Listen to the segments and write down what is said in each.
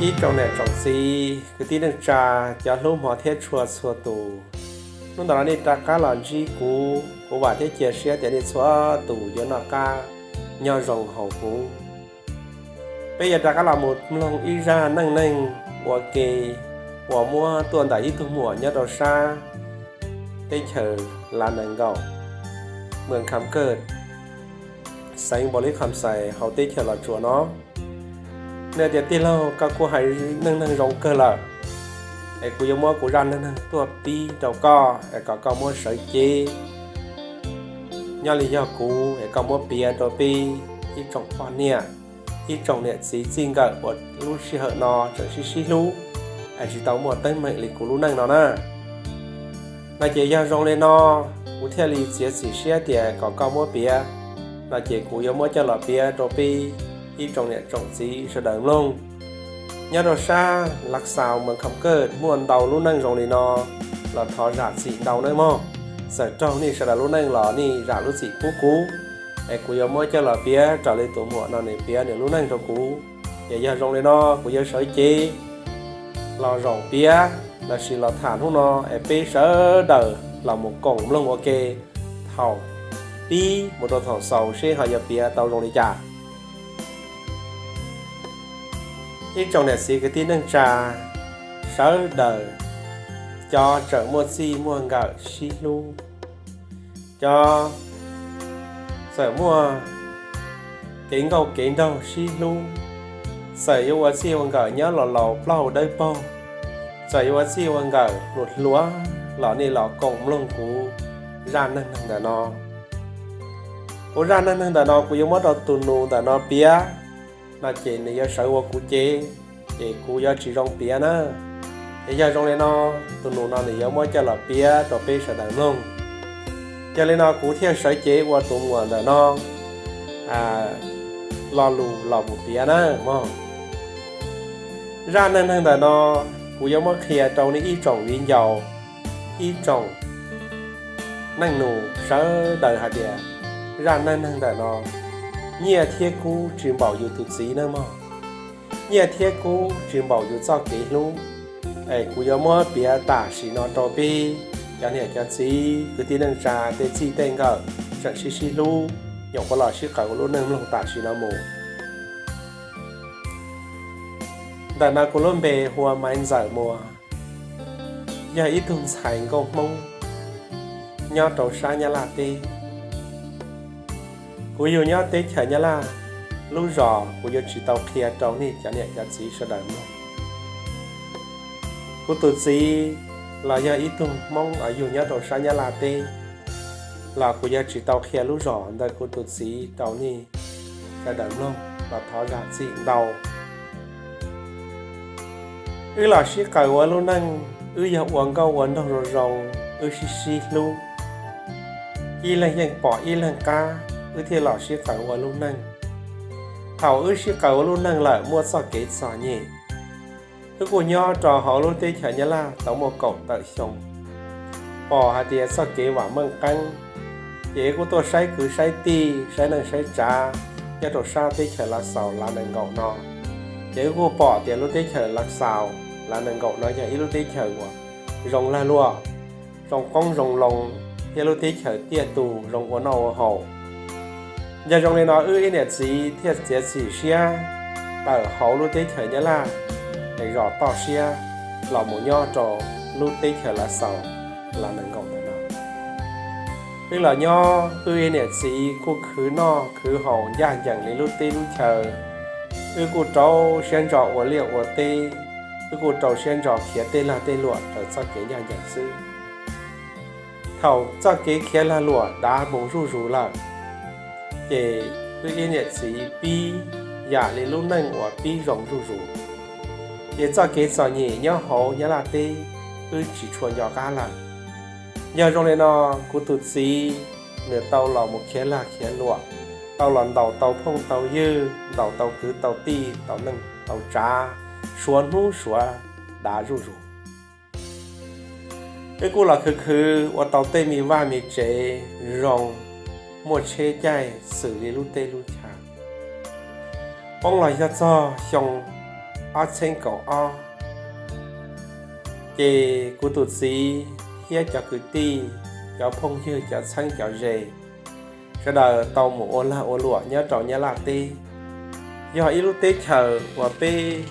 Ib tsoom niam tsoom txiv kwv tij neej tsa, cov hlub hmov thiab tshua txhua tus, hnub ntawm no nej rov qab los ntsib kuv, kuv vam thiab cia siab tias nej txhua tus yuav noj qab nyob zoo hauv kuv. Peb yuav rov qab los mus mloog ib zaj neej neeg ua ke uas muab tuaj ntawm ib tug muam nyob rau sab teb chaws Lav Nees Nkaum, Moos Kham Kawj, xeev Npaus Lis Kham Xais hauv teb chaws Los Tsuas no. Nws tias, Tij laug, koj kuj hais neej neeg zoo kawg lawm, es kuv yuav muab kuv zaj neej neeg tuaj pib rau koj es kom koj muab sawv cev nyob li yog kuv es koj muab piav rau peb ib tsoom poj niam, ib tsoom niam txiv txij nkawm uas lub sij hawm no tseem sib sib hlub es tsis tau muaj teeb meem li kuv lub neej no na. No ces yog zoo li no, kuv thiaj li txiav txim siab tias kom koj muab piav. No ces kuv yuav muab coj los piav rau peb ib tsoom niam tsoom txiv sawv daws mloog. Nyob rau sab Lav Xaus, Moos Kham Kawj muaj ntau lub neej zoo li no los thov zam txim ntau nawb mog. Txawm raug nej sawv daws lub neej los nej zam lub txim pub kuv, es kuv yuav muab coj los piav raws li tus muam no nws piav nws lub neej rau kuv. Ces yog zoo li no, kuv yuav sawv cev los zaum piav lossis los tham hnub no es peb sawv daws los mus koom mloog ua ke thaum pib mus rau thaum xaus seb ho yuav piav tau zoo li cas. Ib tsoom niam txiv kwv tij neej tsa sawv daws, cov tseem muaj txij muaj nkawm sib hlub, cov txawm muaj kev nkauj kev nraug sib hlub, txawm yuav ua txij ua nkawm nyob los laus plaub hau dawb paug, txawm yuav ua txij ua nkawm hluas hluas los nej los koom mloog kuv zaj neej neeg ntawm no. Kuv zaj neej neeg ntawm no kuv yuav muab rau tus nus ntawm no piav, no ces nws yuav sawv ua kuv cev, ces kuv yuav tsis zoo piav na. Es yog zoo li no, tus nus no nws yuav muab coj los piav rau peb sawv daws mloog. Yog li no kuv thiaj sawv cev ua tus muam ntawm no lo lus los mus piav na mog. Zaj neej neeg ntawm no kuv yuav muab qhia rau nej ib tsoom viv ncaus, ib tsoom neej nus sawv daws hais tias zaj neej neeg ntawm no, nyiaj thiab kub tsis npaum yus tus txiv nawb mog. Nyiaj thiab kub tsis npaum yus txoj kev hlub. Es kuv yuav muab piav tam sim no rau peb cov niam cov txiv kwv tij neej tsa tej txij tej nkawm tseem sib sib hlub, nyuam qhuav los sib qawm ua lub neej mloog tam sim no mus. Ntawm no kuv lub npe hu ua Maiv Ntxawm Muas, yog ib tug ntxhais nkauj Hmoob nyob rau sab Nyab Laj teb. Kuv yug nyob teb chaws Nyab Laj, lub zos kuv yuav tsis tau qhia rau nej cov niam cov txiv sawv daws mloog. Kuv tus txiv los yog ib tug Hmoob uas yug nyob rau sab Nyab Laj teb, los kuv yuav tsis tau qhia lub zos ntawm kuv tus txiv rau nej sawv daws mloog los thov zam txim ntau. Wb los sib qawm ua lub neej, wb yog ua nkauj ua nraug zoo zoo, wb sib sib hlub, ib leeg yeej pom ib leeg qab, wb thiaj los sib qawm ua lub neej. Thaum wb sib qawm ua lub neej lawm muaj txoj kev txom nyem, wb kuj nyob rau hauv lub teb chaws Nyab Laj tau muaj kaum tawm xyoo, pom hais tias txoj kev vam meej qeeb, ces wb kuj tuaj saib kwv saib tij, saib neej saib tsav nyob rau sab teb chaws Lav Xaus Lav Nees Nkaum no. Ces wb kuj pom tias lub teb chaws Lav Xaus Lav Nees Nkaum no yog ib lub teb chaws uas zoo lag luam, zoo qoob zoo loo, thiab lub teb chaws tiaj tus zoo ua noj ua haus. Yog zoo li no wb ib niam txiv thiaj txiav txim siab tawm hauv lub teb chaws Nyab Laj es zom toj siab los mus nyob rau lub teb chaws Lav Xaus Lav Nees Nkaum ntawm no. Wb los nyob wb ib niam txiv kuj khwv noj khwv haus ncaj ncees li lub teb lub chaws. Wb kuj rau siab ntso ua liaj ua teb, wb kuj rau siab ntso khiav tej lag tej luam raws txoj kev ncaj ncees xwb. Thaum txoj kev khiav lag luam dav mus zuj zus lawm, ces wb ib niam txiv pib yam li lub neej uas pib zoo zuj zus, ces txoj kev txom nyem nyob hauv Nyab Laj teb wb tsis tshua nco qab lawm. Yog zoo li no, kuv tus txiv nws tau los mus khiav lag khiav luam, tau los ntaus tau phooj tau ywg, ntaus tau kwv tau tij, tau neej tau tsav, suav hnub suav dav zuj zus. Wb kuj los khwv khwv ua tau tej me vaj me tsev zoo, muaj tsheb caij xws li lub teb lub chaw. Poob los yog txog xyoo ob txheeb kaum ob, ces kuv tus txiv thiab cov kwv tij, cov phooj ywg, cov txheeb cov ze, sawv daws tau mus ua lag ua luam nyob rau Nyab Laj teb. Yog ib lub teb chaws uas peb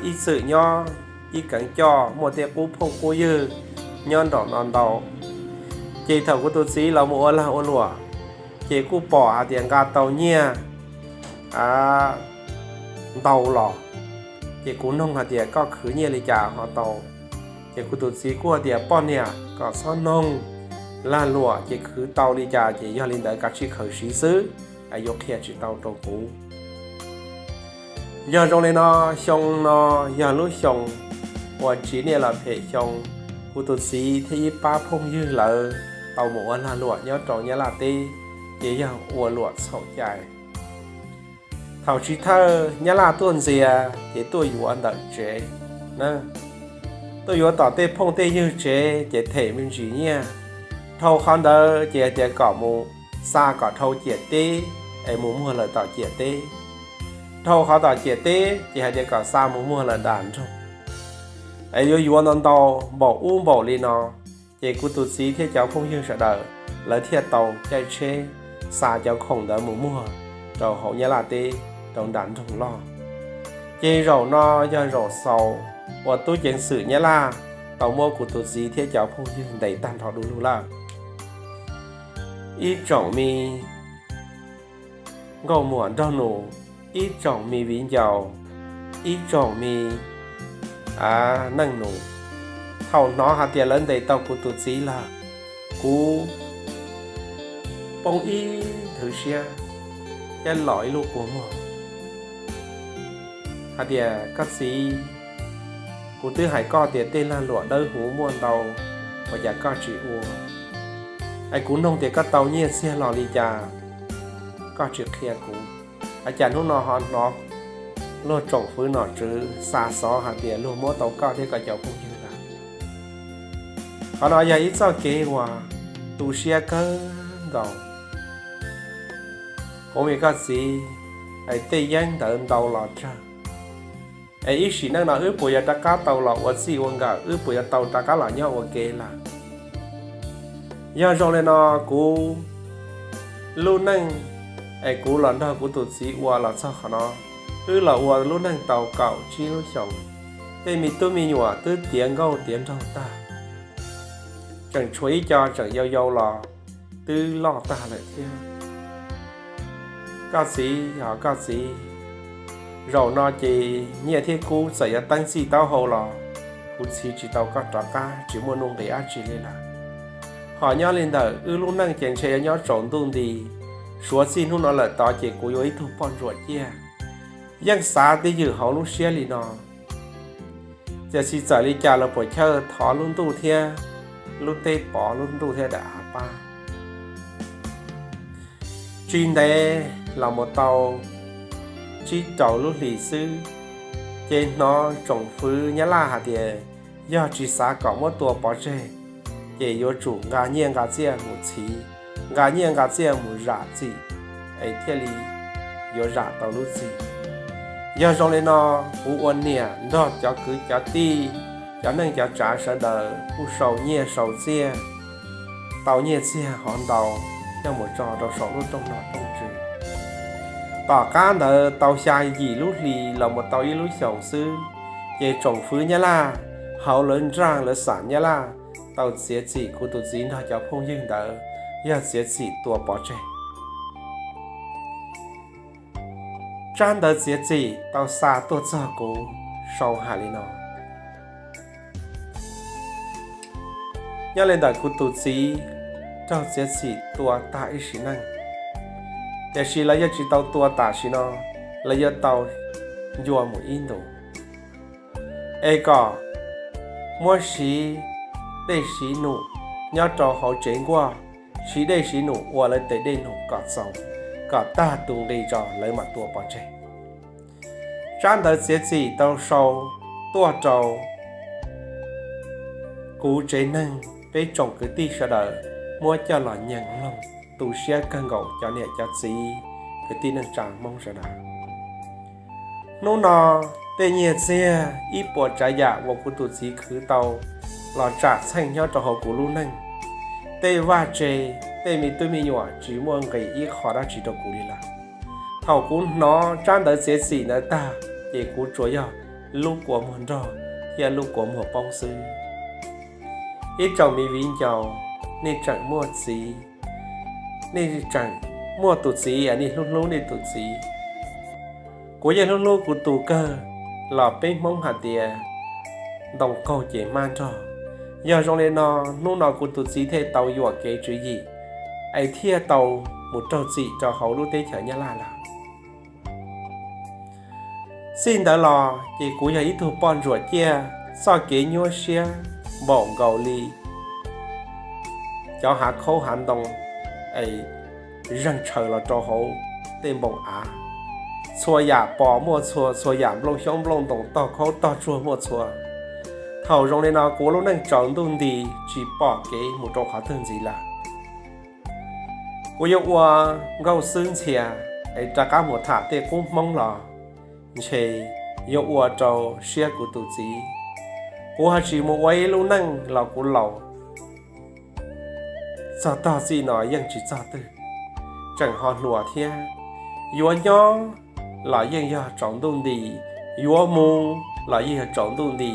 ib txwm nyob ib keev coj, muaj tej qub phooj qub ywg nyob nraum no ntau. Ces thaum kuv tus txiv los mus ua lag ua luam, ces kuj pom hais tias nqa tau nyiaj ntau los. Ces kuv noog hais tias koj khwv nyiaj li cas ho tau? Ces kuv tus txiv kuj tias poj niam kom txhob noog, lag luam ces khwv tau li cas ces yog li ntawd, kav tsij khaws siv xwb, yuav qhia tsis tau rau kuv. Yog zoo li no, xyoo no yog lub xyoo uas tsiv niaj los phem xyoo, kuv tus txiv thiab ib pab phooj ywg lawv tau mus ua lag luam nyob rau Nyab Laj teb, ces yog ua luam txhaum cai. Thaum chiv thawj Nyab Laj tuaj ntxias ces tuaj yuav ntawm tsev na, tuaj yuav tom tej phooj tej ywg tsev ces them me ntsis nyiaj. Dhau qhov ntawd ces hais tias kom mus xa kom dhau ciam teb es mus muag lawm tom ciam teb. Dhau qhov tom ciam teb ces hais tias kom xa mus muag lawm nram nroog, es yuav yuav ntau ntau npaum ub npaum li no. Ces kuv tus txiv thiab cov phooj ywg sawv daws lawv thiaj tau caij tsheb xa cov khoom ntawd mus muag rau hauv Nyab Laj teb, rau nram nroog loj. Ces zaum no yog zaum xaus uas tub ceev xwm Nyab Laj tau muab kuv tus txiv thiab cov phooj ywg ntes tag nrho du lug lawm. Ib tsoom me nkauj muam nraug nus, ib tsoom me viv ncaus, ib tsoom me neej nus, thaum hnov hais tias lawv ntes tau kuv tus txiv lawm, kuv poob ib nthwv siab thiab los ib lub kua muag hais tias, koj txiv, kuv twb hais koj tias tej lag luam dawb huv muaj ntau, ua cas koj tsis ua? Es kuv noog tias koj tau nyiaj txiag los li cas, koj tsis qhia kuv, ua cas hnub no ho hnov luag tsoom fwv nom tswv xa xov hais tias luag muab tau koj thiab koj cov phooj ywg lawm? Qhov no yog ib txoj kev uas tu siab kawg nkaus. Kuv me koj txiv, es tej yeeb ntawd ntau los tsawg, es ib sim neej no wb puas yuav rov qab tau los ua txij ua nkawm, wb puas yuav tau rov qab los nyob ua ke lawm? Yog zoo li no, kuv lub neej es kuv los nrog kuv tus txiv ua los txog qhov no, wb los ua lub neej tau kaum tsib lub xyoos, tej me tub me nyuam twb tiav nkauj tiav nraug tag, tseem tshuav ib co tseem yau yau los twb loj tag lawm thiab. Koj txiv, koj txiv, zaum no ces nyiaj thiab kub txawm yuav teeb txij taub hau los kuv txhiv tsis tau koj rov qab, tsis muaj nuj nqis dab tsi li lawm. Ho nyob li ntawm wb lub neej ces ntshe yuav nyob tsaus ntuj nti, suav txij hnub no lawm tod ces kuv yuav ib tug poj ntsuam ciaj. Yeej xav twj ywm hauv lub siab li no, tiam sis txawm li cas los puas chawj thov lub ntuj thiab lub teb pov, lub ntuj thiab daim av pab. Tsis ntev los mus tau tsib rau lub hlis xwb, ces hnov tsoom fwv Nyab Laj hais tias yog tsis xav kom muab tua pov tseg, ces yuav tsum nqa nyiaj nqa txiaj mus txhiv, nqa nyiaj nqa txiaj mus zam txim, es thiaj li yuav zam tau lub txim. Yog zoo li no, kuv ua niam nrog cov kwv cov tij, cov neej cov tsav sawv daws kuj sau nyiaj sau txiaj, tau nyiaj txiag hov ntau coj mus tso rau saum lub rooj nom rooj tswv. Tom qab ntawd tau xya yim lub hlis los mus tau ib lub xyoos xwb, ces tsoom fwv Nyab Laj hauv lawv nraj lawv xam Nyab Laj tau txiav txim kuv tus txiv nrog cov phooj ywg ntawd, yog txiav txim tua pov tseg. Tsab ntawv txiav txim tau xa tuaj txog kuv sau hais li no. Nyob li ntawm kuv tus txiv raug txiav txim tua tag ib sim neej, tiam sis lawv yuav tsis tau tua tam sim no, lawv yuav tau ncua mus ib ntus, es kom muab siv dej siv num nyob rau hauv tsev nkuaj, siv dej siv num ua lawv tes dej num kom txaus, kom tag tus nqi tso lawv mam tua pov tseg. Tsab ntawv txiav txim tau sau tuaj rau kuv tsev neeg peb tsoom kwv tij sawv daws muab coj los nyeem mloog, tu siab kawg nkaus cov niam cov txiv kwv tij neej tsa Hmoob sawv daws. Hnub no tej nyiaj txiag ib puas tsav yam uas kuv tus txiv khwv tau los tsam txheej nyob rau hauv kuv lub neej, tej vaj tse, tej me tub me nyuam tsis muaj nqis ib qho dab tsi rau kuv li lawm. Thaum kuv hnov tsab ntawv txiav txim ntawd tag, ces kuv tsuas yog lub kua muag nrog thiab lub kua muag poob xwb. Ib tsoom me viv ncaus, nej tseem muaj txiv, nej tseem muaj tus txiv, nej hlub hlub nej tus txiv. Kuv yeej hlub hlub kuv tus kawg, los peb Hmoob hais tias ntoo qaug ces hmab nrog. Yog zoo li no, hnub no kuv tus txiv thiaj tau yuam kev tswv yim, es thiaj tau mus raug txim rau hauv lub teb chaws Nyab Laj lawm. Txij ntawd los ces kuv yog ib tug poj ntsuam ciaj, txoj kev nyuaj siab npaum nkaus li cov hav khaub hav ntoo es zeeg tshaws los rau hauv tej npoo av. Txhua yam pos muaj txhua, txhua yam nplooj xyoob nplooj ntoos tog khaub tog tsuag muaj txhua. Thaum zoo li no kuv ua lub neej tsaus ntuj nti, tsis pom kev mus rau qhov twg ntxiv lawm. Kuv yuav ua nkauj xwb ntxhias es rov qab mus tham tej qub Hmoob los ntshe yuav ua rau siab kuv tus txiv. Kuv ho tsis mus ua ib lub neej los kuv laus txog tog txij no yeej tsis txog twg, tseem ho hluas thiab. Yuav nyob los yeej yog tsaus ntuj nti, yuav mus los yeej yog tsaus ntuj nti.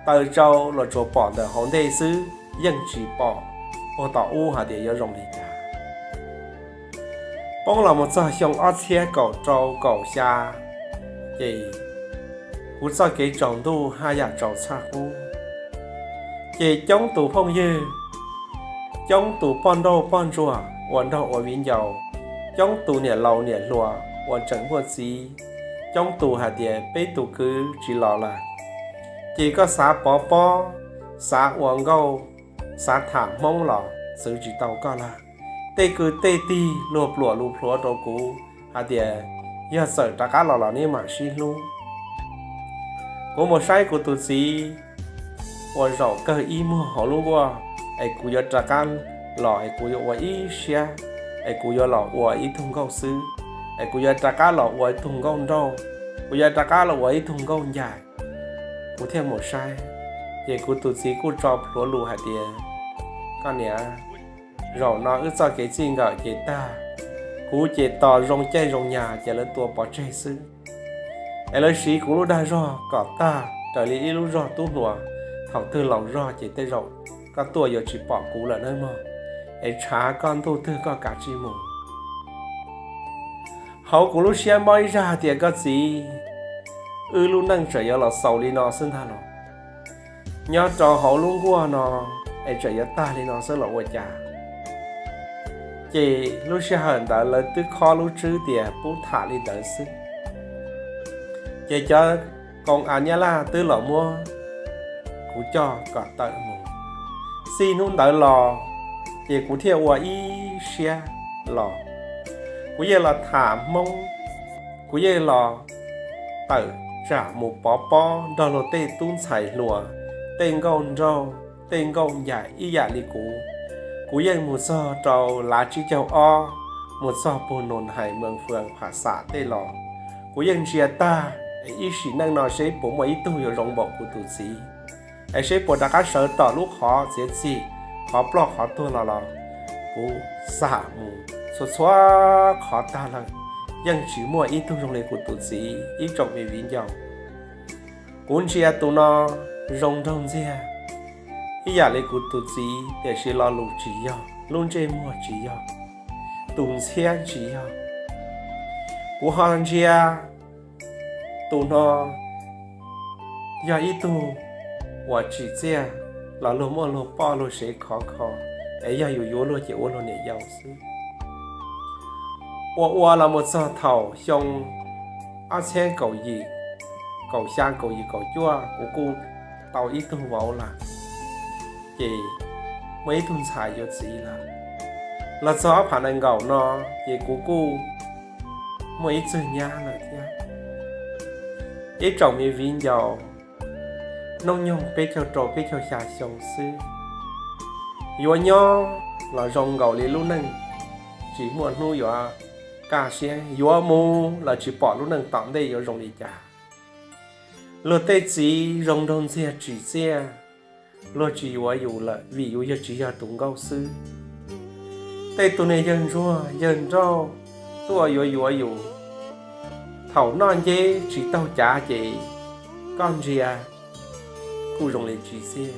Taws tsau los tsuas pom ntawm hauv ntej xwb, yeej tsis pom puag tom ub hais tias yuav zoo li cas. Poob los mus txog xyoo ob txhiab kaum rau kaum xya, ces kuv txoj kev tsaus ntuj haj yam tsaus txhaj qub. Ces coob tus phooj ywg, coob tus poj nrauj poj ntsuam uas nrog ua viv ncaus, coob tus niam laus niam hluas uas tseem muaj txiv, coob tus hais tias peb tus kwv tsis los lawm. Ces koj xav pov pob, xav ua nkauj, xav tham Hmoob los txwv tsis tau koj lawm. Tej kwv tej tij luag pluam lus plhuav rau kuv hais tias yog txawm rov qab los los neb mam sib hlub. Kuv mus saib kuv tus txiv ua zaum kawg ib muag hauv lub nkuaj, es kuv yuav rov qab los es kuv yuav ua ib siab, es kuv yuav los ua ib tug nkauj xwb, es kuv yuav rov qab los ua ib tug nkauj nrauj, kuv yuav rov qab los ua ib tug nkauj ncaim. Kuv thiaj mus saib, ces kuv tus txiv kuj tso plhuav lus hais tias, koj niam, zaum no wb txoj kev txij nkawm ces tag. Kuv ces tos zoo caij zoo nyoog ces lawv tua pov tseg xwb. Es lawv siv kuv lub dag zog kom tag raws li ib lub zog tub hluas, thaum twg laus zog ces tej zaum koj tuaj yuav tsis pom kuv lawm nawb mog. Es tshav koj ntuj twg koj kav tsij mus. Hauv kuv lub siab mob ib zaj tias koj txiv, wb lub neej tseem yuav los xaus li no xwb ntag los? Nyob rau hauv lub nkuaj no es tseem yuav tag li no xwb los ua cas? Ces lub sij hawm ntawd lawv twb khob lub tswb tias pub tham li ntawd xwb. Ces cov koom av Nyab Laj twb los muab kuv coj kom tawm mus. Txij hnub ntawd los, ces kuv thiaj ua ib siab los. Kuv yeej los tham Hmoob, kuv yeej los tawm tsam mus pov pob nrog luag tej tub ntxhais hluas, tej nkauj nraug, tej nkauj ncaim ib yam li kuv. Kuv yeej mus txog rau lav tsib caug ob, mus txog puag Nus Hais, Mees Fwm, Pham Xam tej los. Kuv yeej ntsia tag, es ib sim neej no seb puas muaj ib tug yuav zoo npaum kuv tus txiv, es seb puas rov qab sawv tom lub qhov txiav txim, qhov ploj qhov tuag los los. Kuv xam mus txhua txhua qhov tag lawm, yeej tsis muaj ib tug zoo li kuv tus txiv ib tsoom me viv ncaus. Kuv ntsia tus no zoo nraug ntxiag ib yam li kuv tus txiv, tiam sis lo lus tsis yog, lub ntsej muag tsis yog, tus ntxhiab tsis yog. Kuv ho ntsia tus no yog ib tug uas tsim txiaj los luag muaj luag poj luag sev khov kho, es yog yus yuav luag ces ua luag niam yau xwb. Ua ua los mus txog thaum xyoo ob txhiab kaum yim, kaum xya, kaum yim, kaum cuaj, kuv kuj tau ib tug vauv lawm, ces muaj ib tug ntxhais yuav txiv lawm. Los txog ob phav nees nkaum no, ces kuv kuj muaj ib txwg nyab lawm thiab. Ib tsoom me viv ncaus, hnub nyoog peb caug rau peb caug xya xyoo xwb, yuav nyob los zoo nkaus li lub neej tsis muaj hnub yuav kaj siab yuav mus los tsis pom lub neej tom ntej yuav zoo li cas. Luag tej txiv zoo nraug ntxiag tsim txiaj, luag tsis yuav yus lawm vim yus yog tsis yog tus nkauj xwb. Tej tus niag yawg ntsuag yawg nrauj tuaj yuav yuav yus, thaum noj nceb tsis taug cav ces koj ntsia kuj zoo li tsim txiaj,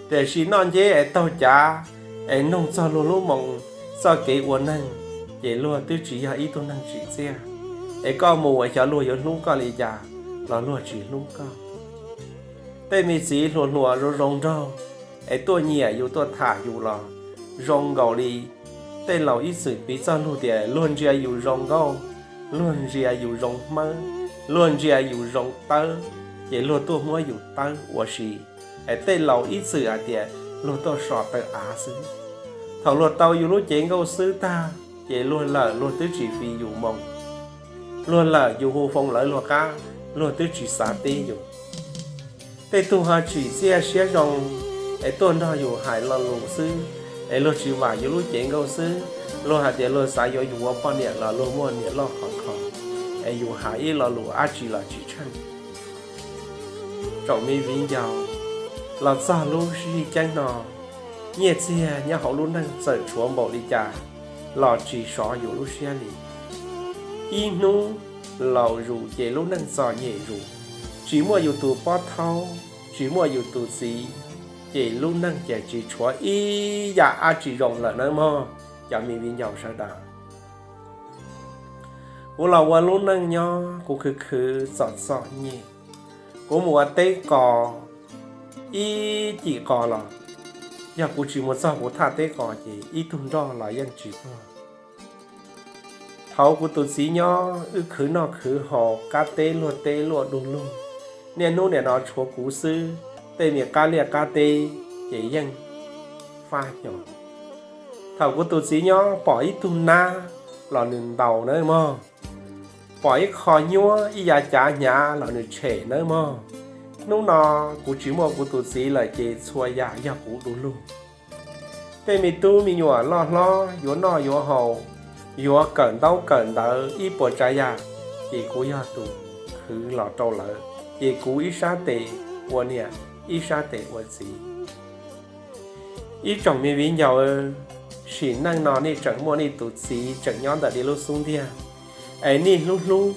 tiam sis noj nceb es taug cav es noog txog luag lub moo, txoj kev ua neeg, ces luag twb tsis yog ib tug neeg tsim txiaj. Es koj mus es xyov luag yuav hlub koj li cas los luag tsis hlub koj. Tej me txiv hluas hluas zoo zoo nraug es tuaj nyiam yus tuaj tham yus los zoo nkaus li tej laus ib txwm piv txoj lug tias luag ntsia yus zoo nkauj, luag ntsia yus zoo hmawb, luag ntsia yus zoo tawb, ces luag tuaj muab yus tawb ua si. Es tej laus ib txwm hais tias luag tuaj so taw av xwb. Thaum luag tau yus lub cev nkauj xwb tag ces luag lawm luag twb tsis fiv yus moo, luag lawm yus hu foo lawv luag qab, luag twb tsis xav teb yus. Tej tug ho tsim txiaj siab zoo es tuaj nrog yus hais lo lus xwb, es luag tsis vam yus lub cev nkauj xwb, luag hais tias luag xav yuav yus ua poj niam los luag muaj niam loj khov kho, es yus hais ib lo lus dab tsi los tsis tsheej. Tsoom me viv ncaus, los txog lub sij hawm no, nyiaj txiag nyob hauv lub neej txawm tshuav npaum li cas los tsis sov yus lub siab li. Ib hnub laus zus ces lub neej txom nyem zus, tsis muaj yus tus pob thaub, tsis muaj yus tus txiv, ces lub neej ces tsis tshuav ib yam dab tsi zoo lawm nawb mog, cov me viv ncaus sawv daws. Kuv los ua lub neej nyob kuv khwv khwv txom txom nyem, kuv mus ua teb qos ib cim qos los, yog kuv tsis mus txog kuv thaj teb qos ces ib tug nroj los yeej tsis tuag. Thaum kuv tus txiv nyob wb khwv noj khwv haus qab teb luag teb luaj du lug, niaj hnub nim no tshuav kuv xwb, tej me qab liaj qab teb ces yeej fab xyos. Thaum kuv tus txiv nyob pom ib tug nab los nws ntaus nawb mog, pom ib qho nyuab ib yav cav hnyav los nws tshem nawb mog. Hnub no kuv tsis muaj kuv tus txiv lawm ces txhua yam yog kuv du lug. Tej me tub me nyuam loj hlob yuav noj yuav haus, yuav kawm ntaub kawm ntawv ib puas tsav yam, ces kuv yog tus khwv los rau lawv, ces kuv ib sab tes ua niam ib sab tes ua txiv. Ib tsoom me viv ncaus, sim neej no nej tseem muaj nej tus txiv tseem nyob ntawm nej lub xub ntiag, es nej hlub hlub,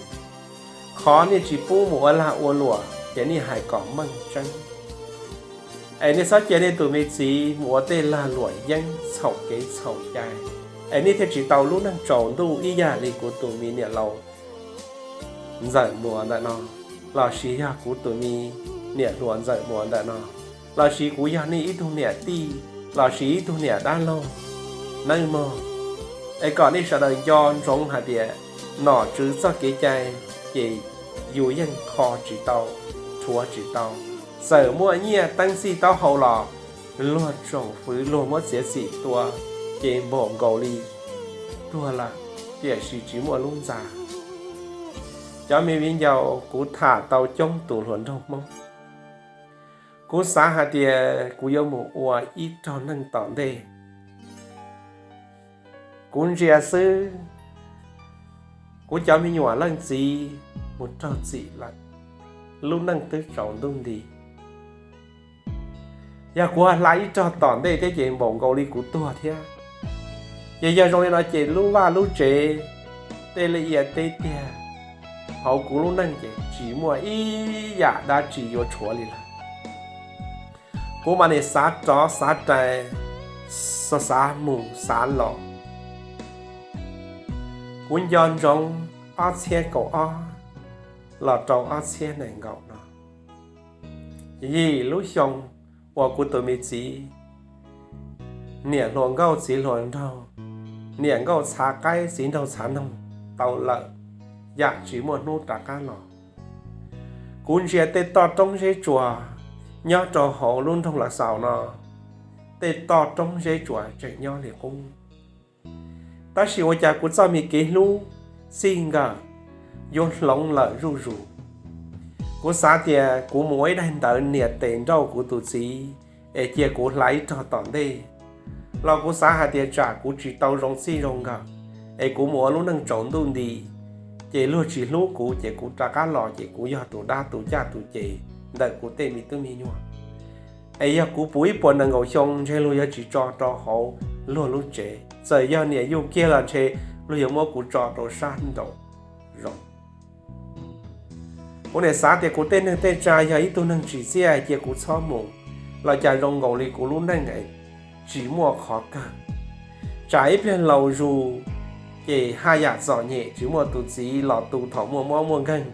qhov nej tsis pub mus ua lag ua luam ces nej hais kom meej tseeb. Es nej txhob cia nej tus me txiv mus ua tej lag luam yeeb txhaum kev txhaum cai, es nej thiaj tsis tau lub neej tsaus ntuj ib yam li kuv tus me niam laus Ntxawm Muas ntawm no, lossis yog kuv tus me niam hluas Ntxawm Muas ntawm no, lossis kuv yog nej ib tug niam tij, lossis ib tug niam dab laug nawb mog. Es kom nej sawv daws nco ntsoov hais tias nom tswv txoj kev cai ces yus yeej kho tsis tau, rhuav tsis tau. Txawm muaj nyiaj teeb txij taub hau los luag tsoom fwv luag muab txiav txim tua ces npaum nkaus li tuag lawm, tiam sis tsis muaj lub ntxa. Cov me viv ncaus, kuv tham tau coob tus hluas nraug Hmoob, kuv xav hais tias kuv yuav mus ua ib zaug neej tom ntej. Kuv ntsia xwb, kuv cov me nyuam leej txiv mus raug txim lawm, lub neej twb tsaus ntuj nti. Yog kuv hla ib zaug tom ntej thiab ces npaum nkaus li kuv tuag thiab. Ces yog zoo li no ces lub vaj lub tsev, tej liaj ia teb tiag, hauv kuv lub neej ces tsis muaj ib yam dab tsi yuav tshuav li lawm. Kuv mam li xav rov xav rais, xav mus xav los. Kuv nco ntsoov ob txhiab kaum ob los rau ob txhiab nees nkaum no, yim lub xyoo uas kuv tus me txiv, niam hluas nkauj txiv hluas nraug, niam nkauj txhav qaib txiv nraug txhav noog tau lawm, yam tsis muaj hnub rov qab los. Kuv ntsia tej toj roob zeb tsuas nyob rau hauv lub nroog Lav Xaus no, tej toj roob zeb tsuas tseem nyob li qub. Tab sis ua cas kuv txoj me kev hlub txij nkawm yuav hloov lawm zuj zus. Kuv xav tias kuv mus ua ib daim ntawv nias tes nrauj kuv tus txiv es cia kuv hla ib zaug tom ntej, los kuv xav hais tias tsam kuv tsis tau zoo txij zoo nkawm, es kuv mus ua lub neej tsaus ntuj nti, ces luag tsis hlub kuv ces kuv rov qab los ces kuv yog tus dab tus caj tus ces ntawm kuv tej me tub me nyuam. Es yog kuv puv ib puas nees nkaum xyoo ntshe luag yuav tsis tso rau hauv luag lub tsev, txawm yog niam yug kiag los ntshe luag yuav muab kuv tso rau sab nraum zoov. Kuv niam xav tias kuv tej neeg tej tsa yog ib tug neeg tsim txiaj cia kuv txhob mus, los cas zoo nkaus li kuv lub neej tsis muaj qhov kawg. Tsam ib pliag laus zus ces haj yam txom nyem tsis muaj tus txiv los tu thaum muaj mob muaj nkeeg,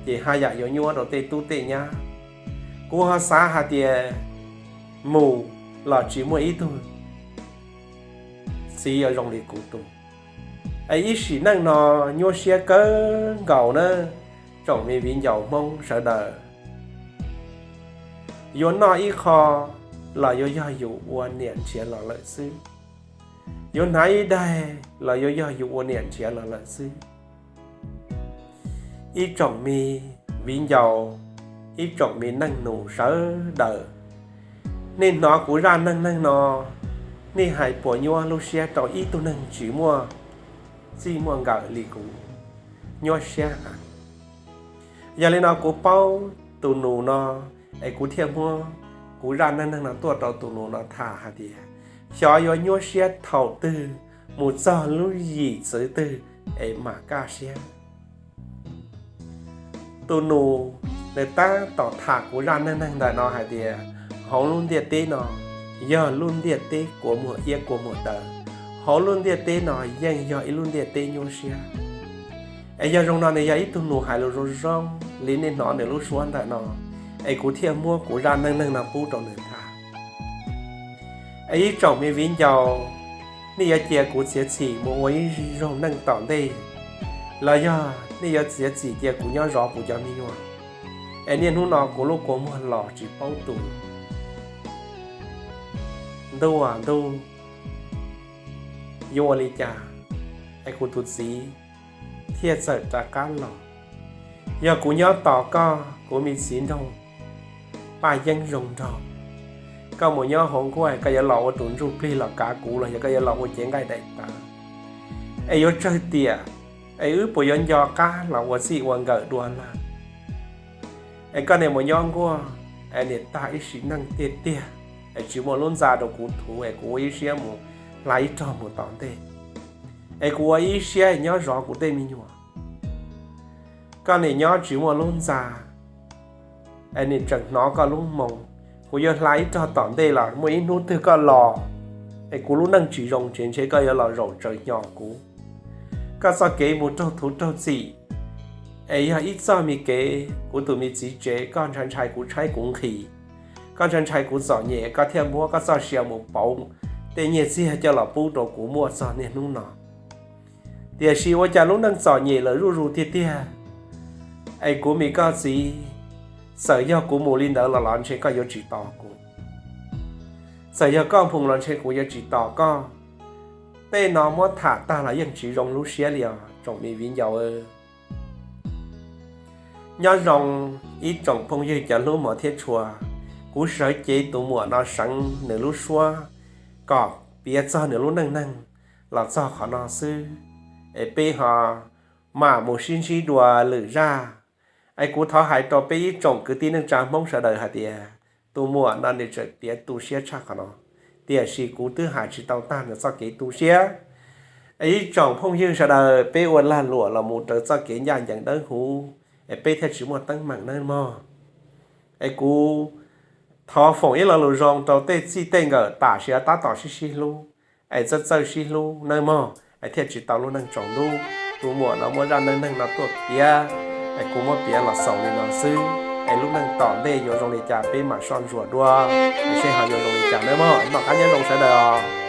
ces haj yam yuav nyuaj rau tej tub tej nyab. Kuv ho xav hais tias mus los tsis muaj ib tug txiv yuav zoo li kuv tus. Es ib sim neej no nyuaj siab kawg nkaus na, tsoom me viv ncaus Hmoob sawv daws. Yuav noj ib qho los yuav yog yus ua niam nrhiav los lawm xwb. Yuav hnav ib daig los yuav yog yus ua niam nrhiav los lawm xwb. Ib tsoom me viv ncaus, ib tsoom me neej nus sawv daws, nej hnov kuv zaj neej neeg no, nej hais puas nyuaj lub siab rau ib tug neeg tsis muaj txij muaj nkawm li kuv? Nyuaj siab heev. Yog li no kuv paub tus nus no, es kuv thiaj muab kuv zaj neej neeg no tuaj rau tus nus no tham hais tias, xyov yuav nyuaj siab thaum twg mus txog lub yim txwv twg es mam kaj siab. Tus nus nws tab tom tham kuv zaj neej neeg ntawm no hais tias, hauv lub ntiaj teb no, yog lub ntiaj teb kua muag iab kua muag daw, hauv lub ntiaj teb no yeej yog ib lub ntiaj teb nyuaj siab. Es yog zoo no nws yog ib tug nus hais lus zoo zoo li nej hnov nws lub suab ntawm no, es kuv thiaj muab kuv zaj neej neeg no pub rau nws tham. Es ib tsoom me viv ncaus, nej yuav cia kuv txiav txim mus ua ib zaug neej tom ntej, los yog nej yuav txiav txim cia kuv nyob zov kuv cov me nyuam, es niaj hnub no kuv lub kua muag los tsis paub tu. Ntuj aw ntuj, yuav ua li cas es kuv tus txiv thiaj txawm rov qab los? Yog kuv nyob tos koj, kuv me txiv nraug Paj Yeeb zoo nraug, koj mus nyob hauv nkuaj, koj yuav los ua tus ntsuj plig los kav kuv los yog koj yuav los ua cev nqaij daim tawv, es yuav tsawg tiam, es wb puas yuav nco qab los ua txij ua nkawm dua lawm? Es koj niam mus nyob nkuaj, es niam tag ib sim neej tiag tiag, es tsis muaj lub ntxa rau kuv thuv, es kuv ua ib siab mus hla ib rog mus tom ntej, es kuv ua ib siab nyob zov kuv tej me nyuam. Koj niam nyob tsis muaj lub ntxa, es niam tseem hnov koj lub moo. Kuv yuav hla ib rog tom ntej los muaj ib hnub twg koj los, es kuv lub neej tsis zoo tsev ntshe koj yuav los zaum tsaws hnyo kuv. Koj txoj kev mus raug thuv raug txim, es yog ib txoj me kev kuv tus me txiv tsev, koj ntshai ntshai kuv tshaib kuv nqhis, koj ntshai ntshai kuv txom nyem, koj thiaj muab koj txoj sia mus pauv tej nyiaj txiag coj los pub rau kuv muaj txog niaj hnub no. Tiam sis ua cas lub neej txom nyem lawm zuj zus tiag tiag, es kuv me koj txiv, txawm yog kuv mus li ntawd los los ntshe koj yuav tsis tos kuv. Txawm yog koj mus los ntshe kuv yuav tsis tos koj. Tej no muab tham tag los yeej tsis zoo lub siab li os tsoom me viv ncaus. Nyob zoo ib tsoom phooj ywg cov hlub mos thiab tshua, kuv sawv cev tus muam no seev nws lub suab kom piav txog nws lub neej neeg los txog qhov no xwb, es peb ho mam mus sib ntsib dua lwm zaj. Es kuv thov hais rau peb ib tsoom kwv tij neej tsa Hmoob sawv daws hais tias, tus muam no nws tseem piav tu siab tshaj qhov no, tiam sis kuv twb hais tsis tau tag nws txoj kev tu siab. Es ib tsoom phooj ywg sawv daws, peb ua lag luam los mus raws txoj kev ncaj ncees dawb huv, es peb thiaj tsis muaj teeb meem nawb mog. Es kuv thov foom ib lo lus zoo rau tej txij tej nkawm tam sim no tab tom sib sib hlub, es txawj txawj sib hlub nawb mog, es thiaj tsis tau lub neej tsaus ntuj. Tus muam no muab zaj neej neeg no tuaj piav, es kuv muab piav los xaus li no xwb, es lub neej tom ntej yuav zoo li cas peb mam soj ntsuam dua, es seb ho yuav zoo li cas nawb mog. Noj qab nyob zoo sawv daws os.